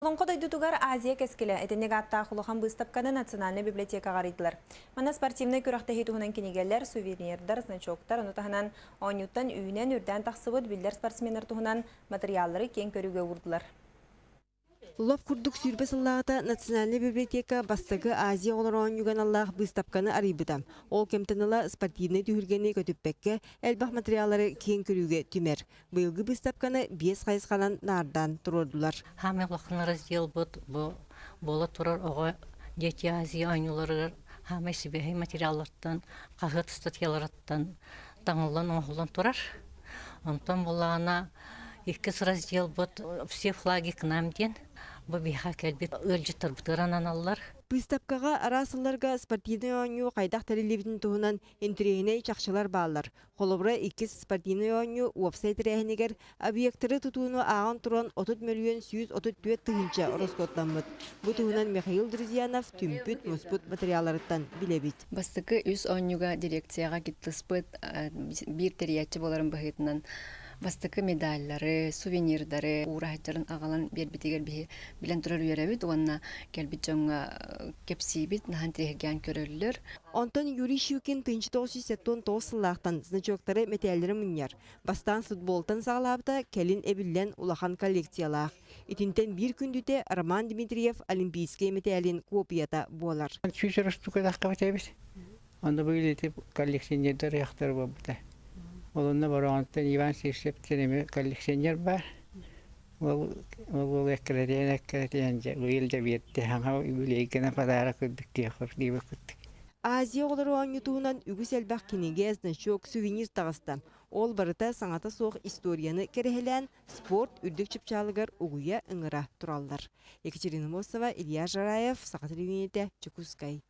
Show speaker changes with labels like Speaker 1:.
Speaker 1: Олоҥхо дойдутугар Азия кэскилэ итинник ааттаах улахан быыстапканы Национальнай библиотекаҕа арыйдылар. Манна спортивнай күрэхтэһии туһунан кинигэлэр, сувенирдар, значоктар, ону таһынан оонньууттан үүнэн, үрдээн тахсыбыт биллэр спортсменнар туһунан матырыйааллары киэҥ көрүүгэ уурдулар.
Speaker 2: Лоп курдук 20 сыллааҕыта Национальнай библиотека бастакы Азия оҕолор оонньууга аналлаах быыстапканы арыйбыта. Ол кэмтэн ыла спортивнай түһүлгэни көтүппэккэ элбэх материаллары киэҥ көрүүгэ түмэр. Быйылгы быыстапканы биэс хайысханан наардаан туруордулар.
Speaker 3: Хаамай улахан разделбыт бу буола турар оҕо Дети Азии оонньууларыгар хаамай сибиэһэй материаллартан, хаһыат статьяларыттан таҥыллан оҥоһуллан турар. Онтон буллаҕына иккис разделбыт «Все флаги к нам» диэн бу биһиэхэ кэлбит ыалдьыттарбытыгар ананаллар.
Speaker 2: Быыстапкаҕа араас сылларга спортивнай оонньуу хайдах тэриллибитин туһунан интэриэһинэй чахчылар бааллар. Холобура, иккис спортивнай оонньуу уопсай тэрээһинигэр объектары тутууну ааҕан туран 30 мөлүйүөн 134 тыһыынча ороскуоттаммыт. Бу туһунан Михаил Друзьянов түмпүт, муспут материалларыттан билэбит.
Speaker 4: Бастакы үс оонньууга дирекцияҕа кыттыспыт биир тэрийээччи буоларын быһыытынан бастакы медаллары, сувенирдары уураһыччарын аҕалан биэрбитигэр биһи билэн турар үөрэбит уонна кэлбит дьоҥҥо кэпсиибит, наһаа интэриэһиргээн көрөллөр.
Speaker 2: Онтон Юрий Щукин 1979 сыллаахтан значоктары, мэтээллэри мунньар. Бастаан футболтан саҕалаабыта, кэлин эбиллэн улахан коллекциялаах. Итинтэн биир күндүтэ Роман Дмитриев олимпийскай мэтээлин копията буолар.
Speaker 5: 100 штука таххабыт эбит. Онно бу ити коллекционердар ыйахтар буолбута. Ол онно Бороҕонтон Иван Сивцев диэн коллекционер бар. Ол ол эккирэтиэн эккирэтиэн дьэ быйыл дьэ биэрдэ хаҥа үбүлүөйгэнэ подарок курдук диэх диэбит курдук.
Speaker 2: Азия оҕолоро оонньуу туһунан үгүс элбэх кинигэ, значок, сувенир таҕыста. Ол барыта саҥата суох историяны кэрэһэлээн спорт үрдүк чыпчаалыгар угуйа ыҥыра тураллар. Екатерина Мосова, Илья Жараев, Саха телевидениетэ, Дьокуускай.